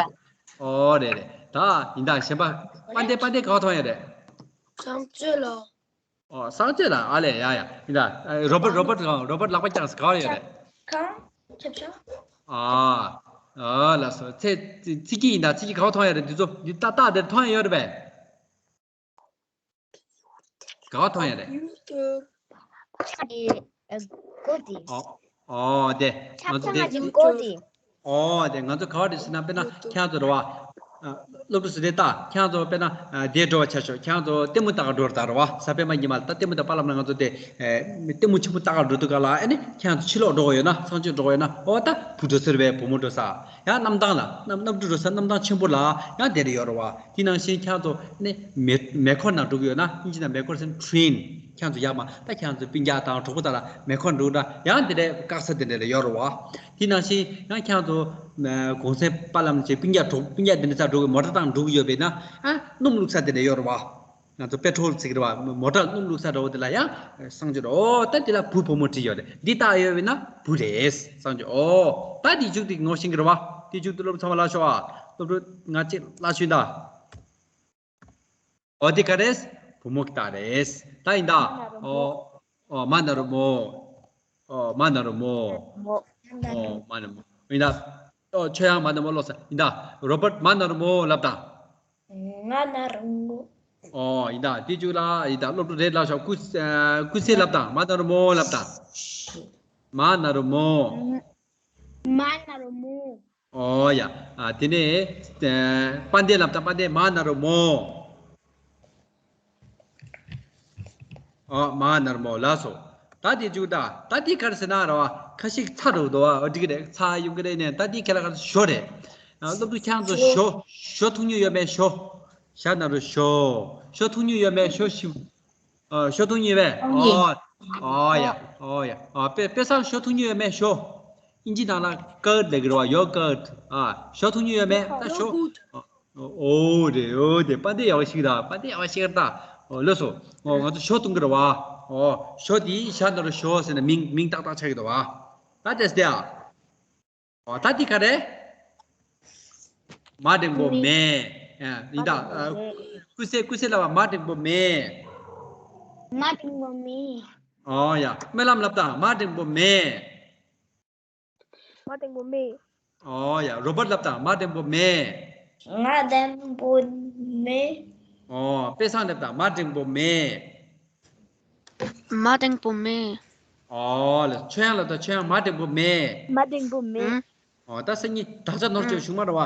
ཨོ་རེད་རེད། ད་ཡིན་ད། གཞན་པ་དཔལ་ལྡན། དཔལ་ལྡན་ག་བ་མཐོང་ཡ་རེད། གཙང་སྤྱོད་ལ། ཨོ་གཙང་སྤྱོད་ལ། ཨ་ལས། ཡ་ཡ། ཡིན་ད། རོ་བར་རོ་བར་རོ་བར་ལག་པ་བརྐྱངས་ག་བ་ཡོད་རེད། ཁང་། ཆབ་ཆ། ཨ། ཨ་ལགས་སོ། ཚེ་ཚེ་སྐྱིད་ཡིན་ད། ཚེ་སྐྱིད་ག་བ་མཐོང་ཡ་རེད། འདི་ཚོ་འདི་ཏག་ཏག་དེར་མཐོང་ཡ་ཡོད་རེད་པས། ག་བ་མཐོང་ཡ་རེད། ཨོ། ཨོ་དེ། ང་ཚོ་དེ། ཨོ་དེ་ང་ཚོ་ག་བ་རེད་ཟེར་ན། དཔེར་ན་ཁྱེད་རང་ཚོ་རེད་བ། སློབ་ཕྲུག་ཟེར་དེ་ད་ཁྱེད་རང་ཚོ་དཔེར་ན་དེ་འགྲོ་བ་ཆ་ཤོག་ཁྱེད་རང་ཚོ་ལྟད་མོ་ལྟ་ག་འགྲོ་རེད་ད། རེད་བ། གཟའ་སྤེན་པ་ཉི་མ་ལ་ད་ལྟད་མོ་ལྟ། པ་ལབ་ན་ང་ཚོ་དེ་ལྟད་མོ་ཆེན་པོ་ལྟ་ག་འགྲོ་དུས་ག་ལ། ཨ་ནི་ཁྱེད་རང་ཚོ་ཕྱི་ལོགས་འགྲོ་གི་ཡོད་ན། གཙང་སྤྱོད་འགྲོ་གི་ཡོད་ན། ཨོ་ད་བུ་འགྲོ་ས་རེད་པས། བུ་མོ་འགྲོ་ས། ཡང་གནམ་ཐང་ལ། གནམ་གནམ་གྲུ་འགྲོ་ས་གནམ་ཐང་ཆེན་པོ་ལ་ཡང་དེ་འདྲ་ཡོད་རེད་བ། དེ་ནང་བཞིན་ཁྱེད་རང་ཚོ་ནི་མེ་མེ་འཁོར་ནང་འགྲོ་གི་ཡོད་ན། ཨིན་ཇི་ནང་མེ་འཁོར་ཟེར་ན་ཊེ་རེན། ཁྱེད་རང་ཚོ་ཡར་མར་ད་ཁྱེད་རང་ཚོ་སྤུན་ཀྱག་དང་གྲོགས་པོ་དག་ལ་མེ་འཁོར་འགྲོ་འདྲ་ཡང་དེ་འདྲའི་བཀག་ས་དེ་འདྲ་ལ་ཡོད་རེད་བ། དེ་ནང་བཞིན་ཡང་ཁྱེད་རང་ཚོ་གུང་སེང་པ་ལབ་ནས་སྤུན་ཀྱག་གྲོགས་སྤུན་ཀྱག་དེ་འདྲ་ཚོ་འགྲོ་གི། མོ་ཊ་དང་འགྲོ་གི་ཡོད་པས་ན། ཨ་སྣུམ་བླུགས་ས་དེ་འདྲ་ཡོད་རེད་བ། ང་ཚོ་པེ་ཊོལ་ཟེར་གི་རེད་བ། མོ་ཊ་སྣུམ་བླུགས་ས་འདྲ་བོ་དེ་ལ་ཡང་གཙང་སྤྱོད། ཨོ་ད་དེ་ལ་བུ་བུ་མོ་བྲིས་ཡོད་རེད། འདི་ལྟ་ཡོད་པས་ན་བུ་རེད། གཙང་སྤྱོད། ཨོ་ད་དེ་མཇུག་དེ་ངོ་ཤེས་ཀྱི་རེད་བ། དེ་མཇུག་དེ་སློབ་ཕྲུག་ཚང་མ་ལ་ཤོག་ཨ། སློབ་ཕྲུག་ང་གཅིག་ལ་ཤོད་ད། ཨོ་དེ་ག་རེད། བུ་མོ་གི་རྟགས་རེད། ད་ཡིན་ད། ཨོ་ཨོ་མ་ན་རོ་མོ། ཨོ་མ་ན་རོ་མོ། ཨོ་མ་ན་མོ། ཡིན་ད། ཨོ་ཆོས་དབྱངས་མ་ན་མོ་ཀློག་ས། ཡིན་ད། རོ་བར་མ་ན་རོ་མོ་ལབ་དང་། ང་ན་རོ་མོ། ཨོ་ཡིན་ད། དེ་བཅུག་ལ་ཡིན་ད། སློབ་ཕྲུག་རེད་ལ་ཤོག་ཀུ་ཀུ་སེ་ལབ་དང་། མ་ན་རོ་མོ་ལབ་དང་། མ་ན་རོ་མོ། མ་ན་རོ་མོ། ཨོ་ཡ། ཨ་དེ་ནས་ཨ་དཔལ་ལྡན་ལབ་དང་། དཔལ་ལྡན། མ་ན་རོ་མོ། ཨོ་མ་ན་རོ་མོ། ལགས་སོ། ད་དེ་བཅུག་ད། ད་དེ་ག་རེ་ཟེར་ན་རེད་བ། ཁ་ཤས་ཚ་འགྲོ་འདུག་བ། ཨོ་འགྲིག་གི་རེད། ཚ་ཡོང་གི་རེད་ནས། ད་དེ་ཁ་ལ་ག་རེ་ཞོ་རེད། ཨ་སློབ་ཕྲུག་ཁྱེད་ཚོ་ཞོ། ཞོ་འཐུང་མྱོང་ཡོད་མེད། ཞོ། ཞ་ན་རོ་ཞོ། ཞོ་འཐུང་མྱོང་ཡོད་མེད། ཞོ་ཞིམ། ཨ་ཞོ་འཐུང་མྱོང་ཡོད་པས། ཨོ་ཨོ་ཡ། ཨོ་ཡ། ཨ་དཔེ་དཔེ་བཟང་། ཞོ་འཐུང་མྱོང་ཡོད་མེད། ཞོ། ཨིན་ཇི་ནང་ལ་ཀར་ཌ་ལབ་ཀྱི་རེད་བ། ཡོ་ཀར་ཌ། ཨ་ཞོ་འཐུང་མྱོང་ཡོད་མེད། ད་ཞོ། ཨོ་རེད། ཨོ་དེ་དཔལ་ལྡན་ཡག་པོ་ཤེས་ད། དཔལ་ལྡན་ཡག་པོ་ཤེས་ད། ཨོ་ལགས་སོ། ཨོ་ང་ཚོ་ཞོ་འཐུང་གི་རེད་བ། ཨོ་ཞོ་དེ་ཞ་ན་རོ་ཞོ་ཟེར་ནས་མིང་མིང་ཏག་ཏག་ཆགས་ཀྱི་འདུག་བ། ད་དེ་སྟེ་ཨ། ཨོ་ད་དེ་ག་རེད། མ་འགྲེང་བུ་མེ། མེ། ཨ་ཡིན་ད། མ་འགྲེང་བུ་མེ། ཀུ་སེ་ཀུ་སེ་ལབ་པ། མ་འགྲེང་བུ་མེ། མ་འགྲེང་བུ་མེ། ཨོ་ཡ། སྨོན་ལམ་ལབ་དང་། མ་འགྲེང་བུ་མེ། མ་འགྲེང་བུ་མེ། ཨོ་ཡ། རོ་བར་ལབ་དང་། མ་འགྲེང་བུ་མེ། མ་འགྲེང་བུ་མེ། ཨོ། དཔེ་བཟང་ལབ་དང་། མ་འགྲེང་བུ་མེ། མ་འགྲེང་བུ་མེ། ཨོ་ལེ། ཆོས་དབྱངས་ལབ་དང་། ཆོས་དབྱངས། མ་འགྲེང་བུ་མེ། མ་འགྲེང་བུ་མེ། ཨུམ། ཨོ། ད་སང་ཉིན་དག་ཆ་ནོར་ཅོག་བྱུང་མ་རེད་བ།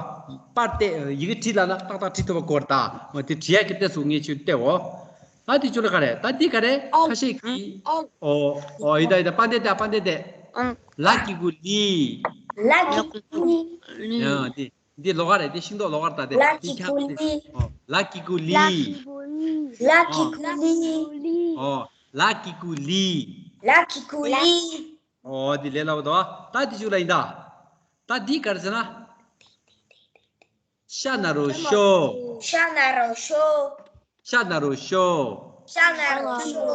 པར་བལྟས། ཡི་གེ་བྲིས་ལ་ན་ཏག་ཏག་བྲིས་ཐུབ་པ་དགོས་རེད་ད། ཨོ། དེ་བྲིས་ཡག་གི་ལྟས་སུ་ངས་ཁྱོད་བལྟས་འོ། ཨ་དེ་ཅུ་ལ་ག་རེད། ད་འདི་ག་རེད། ཨོ། ཁ་ཤས་ཀྱིས། ཨོ། ཨོ། ཨོ། ཡི་ད་ཡི་ད། པ་འདེ་ད། པ་འདེ་ད། ཨང་། ལ་གི་གུ་ལི། ལ་གི་གུ་ལི། ཡ་དེ། འདི་ལོགས་ཀ་རེད། འདི་ཤིང་ཏོག་ལོགས་ཀ་རེད་ད། དེ། ལ་གི་གུ་ལི། ཨོ། ལ་གི་གུ་ལི། ལ་གི་གུ་ལི། ལ་གི་གུ་ལི། ཨོ། ལ་གི་གུ་ལི། ལ་གི་གུ་ལི། ཨོ། འདི་ལས་སླ་པོ་འདུག་ཨ། ད་འདི་ཅུ་ལ་ཡིན་ད། ད་འདི་ག་རེ་ཟེར་ན། ཤ་ན་རོ་ཤོ། ཤ་ན་རོ་ཤོ། ཤ་ན་རོ་ཤོ། ཤ་ན་རོ་ཤོ།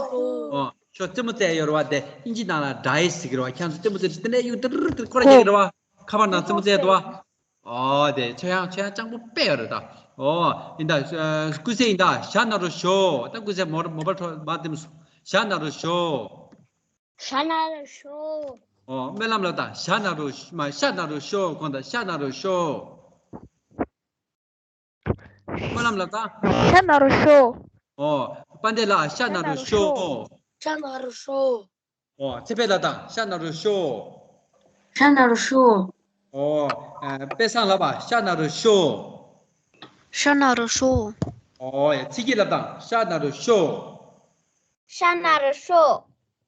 ཨོ། ཤོ་རྩེད་མོ་རྩེ་ཡོད་རེད་བ། དེ་ཨིན་ཇི་ནང་ལ་ཌའིས་ཟེར་གི་རེད་བ། ཁྱེད་ཚོ་རྩེད་མོ་རྩེ་དེ་ནས་གཡུག་ཏིར་ཏིར་སྐོར་ར་རྒྱག་གི་རེད་བ། ཁ་པར་ནང་རྩེད་མོ་རྩེ་འདུག་བ། ཨོ། དེ་ཆོས་དབྱངས། ཆོས་དབྱངས་སྤྱང་པོ་དཔེ་ཡོད་རེད་ད། ཨོ། ཡིན་ད། ཨ། ཀུན་གསལ་ཡིན་ད། ཞ་ན་རོ་ཞོ། ད་ཀུན་གསལ་མོ་མོ་པ་ཁྲོ་མ་དེམ་སུ། ཞ་ན་རོ་ཞོ། ཞ་ན་རོ་ཞོ། ཨོ། སྨོན་ལམ་ལབ་དང་། ཞ་ན་རོ་ཞ། མ། ཤ་ན་རོ་ཤོ། གོང་དང་། ཤ་ན་རོ་ཤོ། སྨོན་ལམ་ལབ་དང་། ཤ་ན་རོ་ཤོ། ཨོ། པ་འདེ་ལ། ཤ་ན་རོ་ཤོ། ཤ་ན་རོ་ཤོ། ཨོ། ཚེ་འཕེལ་ལབ་དང་། ཤ་ན་རོ་ཤོ། ཤ་ན་རོ་ཤོ། ཨོ། ཨ། དཔེ་བཟང་ལབ་པ། ཤ་ན་རོ་ཤོ། ཤ་ན་རོ་ཤོ། ཨོ་ཡ། ཚེ་སྐྱིད་ལབ་དང་། ཤ་ན་རོ་ཤོ། ཤ་ན་རོ་ཤོ།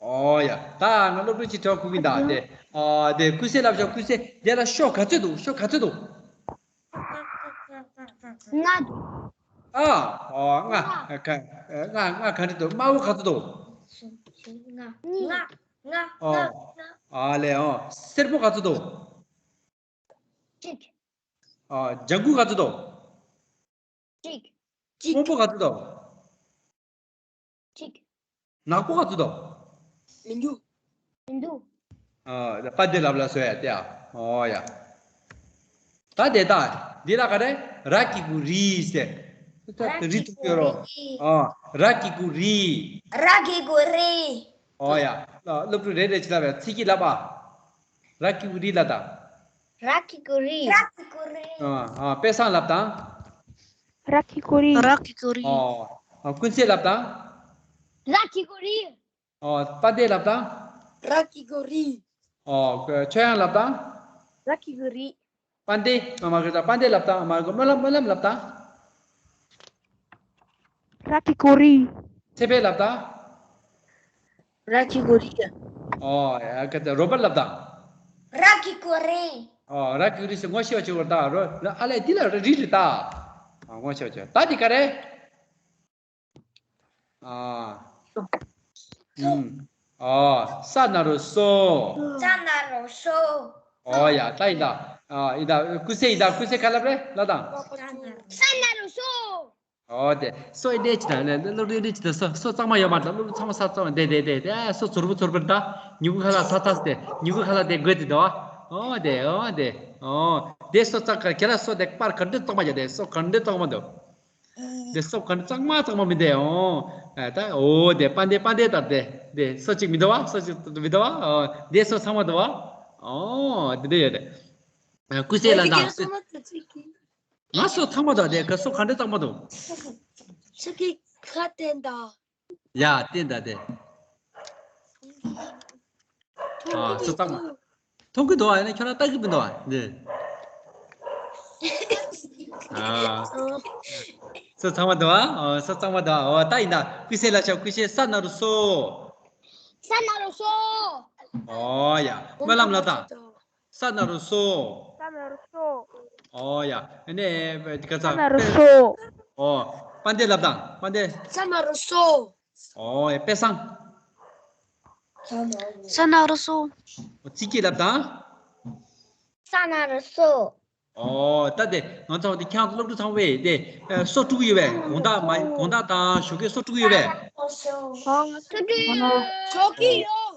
ཨོ་ཡ། ད་ང་སློབ་ཕྲུག་ཅིག་གྲོགས་ཁུག་གིན་ད་དེ། ཨ། དེ་ཀུན་གསལ་ལབ་ཤོག་ཀུན་གསལ། དེ་ལ་ཤོ་ག་ཚོད་འདུག་ཤོ་ག་ཚོད་འདུག་ལྔ་འདུག་ཨ། ཨོ། ལྔ། ལྔ། ག་ལྔ་ལྔ་ག་འདྲ་འདུག་དམར་པོ་ག་ཚོད་འདུག་ལྔ། ལྔ། ལྔ། ཨོ། ལྔ། ཨ་ལེ། ཨོ། སེར་པོ་ག་ཚོད་འདུག་གཅིག་ཨོ། ལྗང་གུ་ག་ཚོད་འདུག་གཅིག་སྔོན་པོ་ག་ཚོད་འདུག་གཅིག་ནག་པོ་ག་ཚོད་འདུག་མི་འདུག་མི་འདུག་ཨ། པ་འདི་ལབ་ལ་སོ་ཡ་དེ་ཨ། ཨོ་ཡ། ད་དེ་ད། འདི་ལ་ག་རེ། ར་གི་གུ་རི་ཟེར། ད་རི་ཐུག་ཡོད་རོ། ཨ། ར་གི་གུ་རི། ར་གི་གུ་རི། ཨོ་ཡ། སློབ་ཕྲུག་རེ་རེ་ཅིག་ལབ་ཡ། ཚིག་གི་ལབ་པ། ར་གི་གུ་རི་ལབ་དང་། ར་གི་གུ་རི། ར་གི་གུ་རི། ཨ། ཨ། དཔེ་བཟང་ལབ་དང་། ར་གི་གུ་རི། ར་གི་གུ་རི། ཨོ། ཨ། ཀུན་གསལ་ལབ་དང་། ར་གི་གུ་རི། ཨོ། པ་འདེ་ལབ་དང་། ར་གི་གུ་རི། ཨོ། ཆོས་དབྱངས་ལབ་དང་། ར་གི་གུ་རི། པ་འདེ། ཨ་མ་གི་ད། པ་འདེ་ལབ་དང་། ཨ་མ་གི་སྨོན་ལམ། སྨོན་ལམ་ལབ་དང་། ར་གི་གུ་རི། ཚེ་འཕེལ་ལབ་དང་། ར་གི་གུ་རི། ཨོ། ཡ་གི་ད། རོ་པར་ལབ་དང་། ར་གི་གུ་རི། ཨོ། ར་གི་གུ་རི་ཟེར་ངོ་ཤེས་པ་ཅིག་ཡོད་རེད་ད། རོ། ཨ་ལས་འདི་ལ་རི་རེད་ད། ཨ། ངོ་ཤེས་པ་ཅིག་ད་འདི་ག་རེ། ཨ། ཨུམ། ཨོ། ས་ན་རོ་སོ། ས་ན་རོ་སོ། ཨོ་ཡ། ད་ཡིན་ད། ཨ། ཡིན་ད། ཀུན་གསལ་ཡིན་ད། ཀུན་གསལ་ག་ལབ་རེད་ལབ་དང་། ས་ན་རོ་སོ། ཨོ་དེ། སོ་ཡི་ལས་ཅི་ད་ལས་སློབ་རིགས་ལས་ཅི་ད། སོ་སོ་གཙང་མ་ཡོད་མ་རེད། སློབ་རིགས་ཚང་མ་ས་གཙང་མ་དེ་དེ་དེ་དེ། ཨ། སོ་ཚོར་བུ་ཚོར་བུར་ད། མྱུ་གུ་ཁ་ལ་ས་ཐག་སྟེ། མྱུ་གུ་ཁ་ལ་དེ་དགོས་དེ་དོ། ཨོ་དེ། ཨོ་དེ། ཨོ་དེ། སོ་གཙང་ཁ་ཁྱེད་ལ་སོ་དེ་པར་ག་འདྲ་གཙང་མ་ཡོད་དེ། སོ་ག་འདྲ་གཙང་མ་འདུག་དེ་སོ་ག་གཙང་མ་གཙང་མ་མི་འདུག་ཨོ། ཨ། ད་ཨོ་དེ་པ་འདེ་པ་འདེ་ལྟར་དེ་དེ་སོ་གཅིག་མི་འདུག་བ། སོ་གཅིག་མི་འདུག་བ། ཨོ་དེ་སོ་ཚང་མ་འདུག་བ། ཨོ་དེ་འདྲ་ཡོད་དེ། ཀུན་གསལ་ལ་དང་། ང་སོ་ཚང་མ་འདུག་དེ་ག་སོ་ག་འདྲ་གཙང་མ་འདུག་ཁ་བསྟན་ད། ཡ། བསྟན་ད་དེ། ཨ། སོ་ཚང་མ། མཐོང་གི་འདུག་ཨ། ཡིན་ན་ཁྱོད་རང་ལྟ་གི་མི་འདུག་ཨ། འདི། ཨ། སོ་ཚང་མ་འདུག་ཨ། ཨ། སོ་ཚང་མ་འདུག་ཨ། འོ་ད་ཡིན་ད། ཀུན་གསལ་ལ་ཆ། ཀུན་གསལ། ས་ན་རོ་སོ། ས་ན་རོ་སོ། ཨོ་ཡ། སྨོན་ལམ་ལབ་དང་། ས་ན་རོ་སོ། ས་ན་རོ་སོ། ཨོ་ཡ། ཨ་ནི་ག་ས་ས་ན་རོ་སོ། ཨོ། པ་འདེ་ལབ་དང་། པ་འདེ། ས་ན་རོ་སོ། ཨོ་ཡ། དཔེ་བཟང་། ས་ན་རོ་སོ། ཚིག་གི་ལབ་དང་། ས་ན་རོ་སོ། ཨོ། ད་དེ་ང་ཚོ་དེ་ཁྱེད་རང་ཚོ་སློབ་ཕྲུག་ཚང་མས་དེ། ཨ། སོ་དཀྲུག་ཡོད་པས། དགོང་དག་མ། དགོང་དག་དང་ཞོགས་ཀས་སོ་དཀྲུག་ཡོད་པས། ཨོ། སོ་དཀྲུག་ཡོད། ཞོགས་ཀས་ཡོད།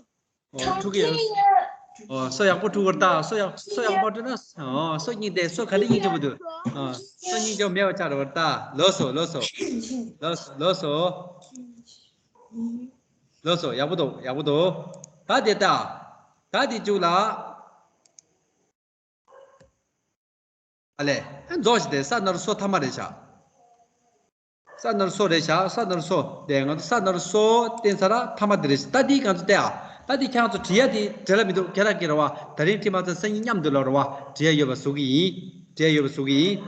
ཨོ། དཀྲུག་ཡོད། ཨོ། སོ་ཡག་པོ་དཀྲུག་དགོས་རེད་ད། སོ་ཡག་སོ་ཡག་པོ་དཀྲུག་ན། ཨོ། སོ་སྙིང་དེ། སོ་ག་འདྲ་སྙིང་རྗེ་པོ་འདུག་ཨོ། སོ་སྙིང་རྗེ་པོ་མེད་པ་ཆགས་འགྲོ་གི་རེད་ད། ལགས་སོ། ལགས་སོ། ལགས་སོ། ལགས་སོ། ལགས་སོ། ཡག་པོ་འདུག་ཡག་པོ་འདུག་ད་དེ་ལྟ། ད་དེ་བཅུག་ལ། ཨ་ལས། ཨ་རྫོགས་ཤིག་དེ་ས་ན་རོ་སོ་ཐ་མ་རེད་ཤག་ས་ན་རོ་སོ་རེད་ཤག་ས་ན་རོ་སོ། དེ་ང་ཚོ་ས་ན་རོ་སོ་བསྟན་ས་ལ་ཐ་མ་དེ་རེད་ཤག་ད་འདི་ང་ཚོ་བལྟས་ཨ། ད་འདི་ཁྱེད་ཚོ་བྲིས་ཡ་དེ་འབྲེལ་བ་མི་འདུག་ཁྱེད་རང་གིས་རེད་བ། ད་རིང་བྲིས་མ་ཚར་སང་ཉིན་མཉམ་དུ་ལ་རེད་བ། བྲིས་ཡ་ཡོད་པ་བཟོ་གི་ཡིན། བྲིས་ཡ་ཡོད་པ་བཟོ་གི་ཡིན།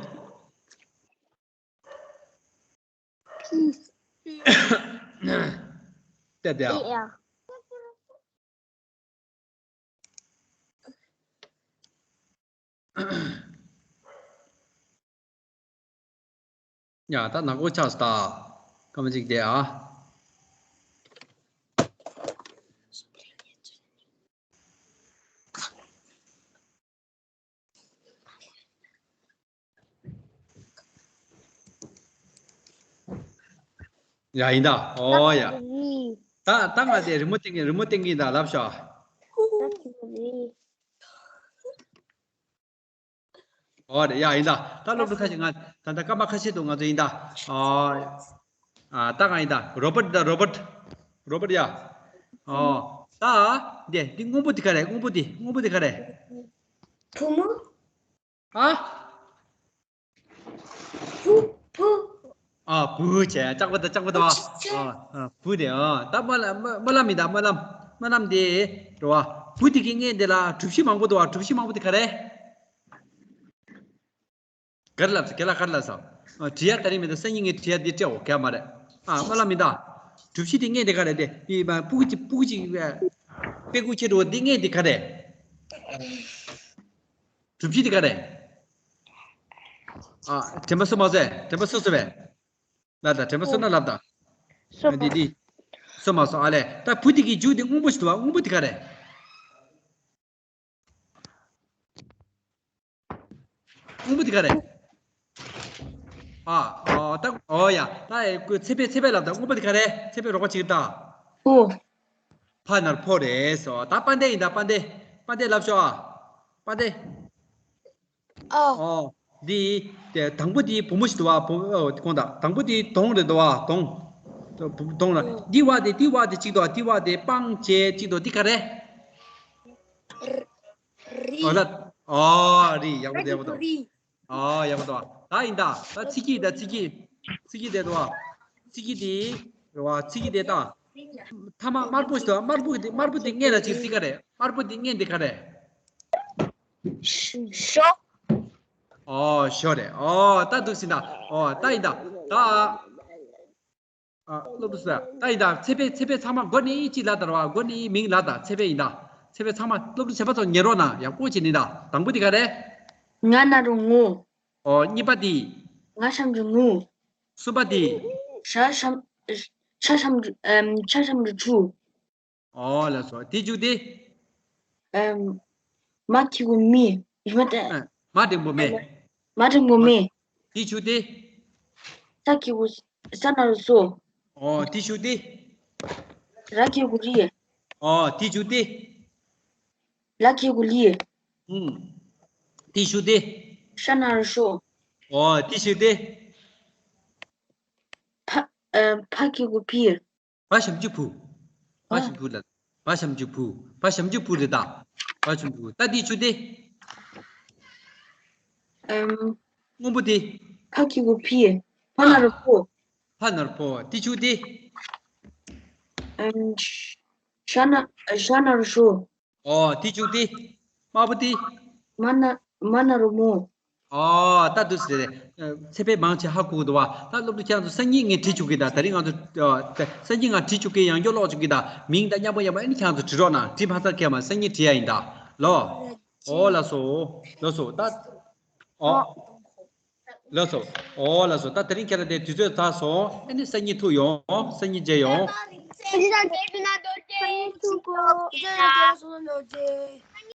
བལྟས་བལྟས་ཨ། ཡ་ད་ནག་པོ་ཆགས་སོང་ད། སྐར་མ་གཅིག་བསྡད་ཨ། ཡ་ཡིན་ད། ཨོ་ཡ། ད་ད་ང་དེ་རི་མོ་སྟོན་གི་རི་མོ་སྟོན་གི་ཡིན་ད་ལབ་ཤོག་ཨོ་རེད། ཡ་ཡིན་ད། ད་སློབ་ཕྲུག་ཁ་ཤས་ང་ད་ད་སྐར་མ་ཁ་ཤས་འདུག་ང་ཚོ་ཡིན་ད། ཨོ། ཨ་ད་གང་ཡིན་ད། རོ་བར་ད་རོ་བར། རོ་བར་ཡ། ཨོ། ད་འདི་འདི་སྔོན་པོ་འདི་ག་རེ། སྔོན་པོ་འདི་སྔོན་པོ་འདི་ག་རེ། བུ་མོ། ཨ། བུ་བུ། ཨ་བུ་བྱས་ལྕགས་པ་ད་ལྕགས་པ་ད་བ། ཨ་ཨ་བུ་དེ་ཨ་ད་སྨོན་ལམ་སྨོན་ལམ་མི་ད་སྨོན་ལམ་སྨོན་ལམ་དེ་རེད་བ། བུ་དེ་གི་སྔས་དེ་ལ་གྲུ་བཞི་མང་པོ་འདུག་བ། གྲུ་བཞི་མང་པོ་དེ་ག་རེ། ག་རེ་ལབ་སོང་། ཁྱེད་ལ་ག་རེ་ལབ་སོང་། ཨ་བྲིས་ཡ་ད་རིང་མི་འདུག་སང་ཉིན་ངས་བྲིས་ཡ་འདི་སྤྲད་འོ་ག་མ་རེད། ཨ་སྨོན་ལམ་མི་འདུག་གྲུ་བཞི་དེ་སྔས་དེ་ག་རེད་དེ། ཨི་མ་སྤུ་གུ་གཅིག་སྤུ་གུ་གཅིག་དཔེ་ཁུག་ཁྱེར་འགྲོ་འདི་སྔས་དེ་ག་རེད། གྲུ་བཞི་དེ་ག་རེད། ཨ་དྲན་པ་སོ་མ་སོ། དྲན་པ་སོ་སོ་བས། ལབ་ད་དྲན་པ་སོ་ན་ལབ་ད། སོ་འདི་འདི། སོ་མ་སོ་ཨ་ལས། ད་བུ་དེ་གི་མཇུག་དེ་སྔོན་པོ་ཞིག་འདུག་བ། སྔོན་པོ་དེ་ག་རེད། སྔོན་པོ་དེ་ག་རེད། ཨ་ཨོ་ད་ཨོ་ཡ་ད་ཚེ་འཕེལ་ཚེ་འཕེལ་ལབ་ད། སྔོན་པོ་དེ་ག་རེད། ཚེ་འཕེལ་རོགས་པ་བྱེད་ད། ཕོ། ཕ་ནར་ཕོ་རེད་སོ། ད་དཔལ་ལྡན་ཡིན་ད། དཔལ་ལྡན། དཔལ་ལྡན་ལབ་ཤོག་ཨ། དཔལ་ལྡན། ཨོ། ཨོ། འདི། དེ་དང་པོ་འདི་བུ་མོ་ཞིག་འདུག་བ། བུ་ཨོ་དེ་གོང་ད། དང་པོ་འདི་གདོང་རེད་འདུག་བ། གདོང་། གདོང་ལ། འདི་བ་དེ་འདི་བ་དེ་གཅིག་འདུག་བ། འདི་བ་དེ་སྤང་བྱས་གཅིག་འདུག་འདི་ག་རེ། རི། ཨོ་ལ། ཨོ་རི། ཡག་པོ་འདུག་ཡག་པོ་འདུག་རི། ཨོ་ཡག་པོ་འདུག་ད་ཡིན་ད། ད་ཚིག་གི་ད་ཚིག་གི་ཚིག་གི་དེ་འདུག་བ། ཚིག་གི་དེ། རེད་བ། ཚིག་གི་དེ་ད། ཐ་མ་དམར་པོ་ཞིག་འདུག་དམར་པོ་གི་དེ་དམར་པོ་དེ་སྔས་ལ་གཅིག་འདི་ག་རེ། དམར་པོ་དེ་སྔས་འདི་ག་རེ། ཞོ། ཨོ་ཞོ་རེད། ཨོ་ད་འདུག་སེ་ད། ཨོ་ད་ཡིན་ད། ད། ཨ་སློབ་ཕྲུག་ཟེར། ད་ཡིན་ད། ཚེ་འཕེལ་ཚེ་འཕེལ་ཚང་མ་མགོ་ནས་གཅིག་ལབ་ད་ར་བ། མགོ་ནས་མིང་ལབ་ད། ཚེ་འཕེལ་ཡིན་ད། ཚེ་འཕེལ་ཚང་མ་སློབ་ཕྲུག་བྱེད་པ་ཚོ་ཉན་རོགས་གནང་། ཡག་པོ་བྱེད་ནི་ད། དང་པོ་དེ་ག་རེ། ང་ན་རོ་ངུ། ཨོ་གཉིས་པ་དེ། ང་ཤམ་རུ་ངུ། གསུམ་པ་དེ། ཤ་ཤམ། ཤ་ཤམ་རུ། ཨམ། ཤ་ཤམ་རུ་ཆུ། ཨོ་ལགས་སོ། དེ་བཅུག་སྟེ། ཨམ། མ་གི་གུ་མི། མ་ཏ། ཨ། མ་འགྲེང་བུ་མེ། མ་འགྲེང་བུ་མེ། དེ་བཅུག་སྟེ། ས་གི་གུ་ས་ན་རོ་སོ། ཨོ་དེ་བཅུག་སྟེ། ར་གི་གུ་རི། ཨོ་དེ་བཅུག་སྟེ། ལ་གི་གུ་ལི། ཨུམ། དེ་བཅུག་སྟེ། ཤ་ན་རོ་ཤོ། ཨོ་དེ་བཅུག་སྟེ། ཕ། ཨ། ཕ་གི་གུ་ཕི། བ་ཞབས་ཀྱུ་བུ། བ་ཨ། ཞབས་ཀྱུ་བུ་ལ། བ་ཞབས་ཀྱུ་བུ། བ་ཞབས་ཀྱུ་བུ་རེད་ད། བ་ཞབས་ཀྱུ་བུ། ད་འདི་བཅུག་སྟེ། ཨམ། སྔོན་པོ་དེ། ཕ་གི་གུ་ཕི། ཕ་ན་རོ་ཕོ། ཕ་ན་རོ་ཕོ། འདི་བཅུག་སྟེ། ཨམ། ཤ་ན། ཤ་ན་རོ་ཤོ། ཨོ་དེ་བཅུག་སྟེ། དམར་པོ་དེ། མ་ན། མ་ན་རོ་མོ། ཨོ་ད་འདུག་སེ་རེད། ཚེ་འཕེལ་མང་ཆེ་ཧ་གོ་གི་འདུག་བ། ད་སློབ་ཕྲུག་ཁྱེད་རང་ཚོ་སང་ཉིན་ངས་བྲིས་བཅུག་གི་ད། ད་རིང་ང་ཚོ་སང་ཉིན་ང་བྲིས་བཅུག་གི། ཡང་བསྐྱར་ཀློག་བཅུག་གི་ད། མིང་ད་མཉམ་པོ་མཉམ་པོ་ཨ་ནི་ཁྱེད་རང་ཚོ་བྲིས་རོགས་གནང་། བྲིས་མ་ཚར་མཁན་མ་སང་ཉིན་བྲིས་ཡ་ཡིན་ད། ལོ། ཨོ་ལགས་སོ། ལགས་སོ་ད། ཨོ། ལགས་སོ། ཨོ་ལགས་སོ། ད་དེ་རིང་ཁྱེད་རང་དེ་དུས་ཚོད་ཚར་སོང་། ཨ་ནི་སང་ཉིན་ཐུག་ཡོང་། སང་ཉིན་མཇལ་ཡོང་།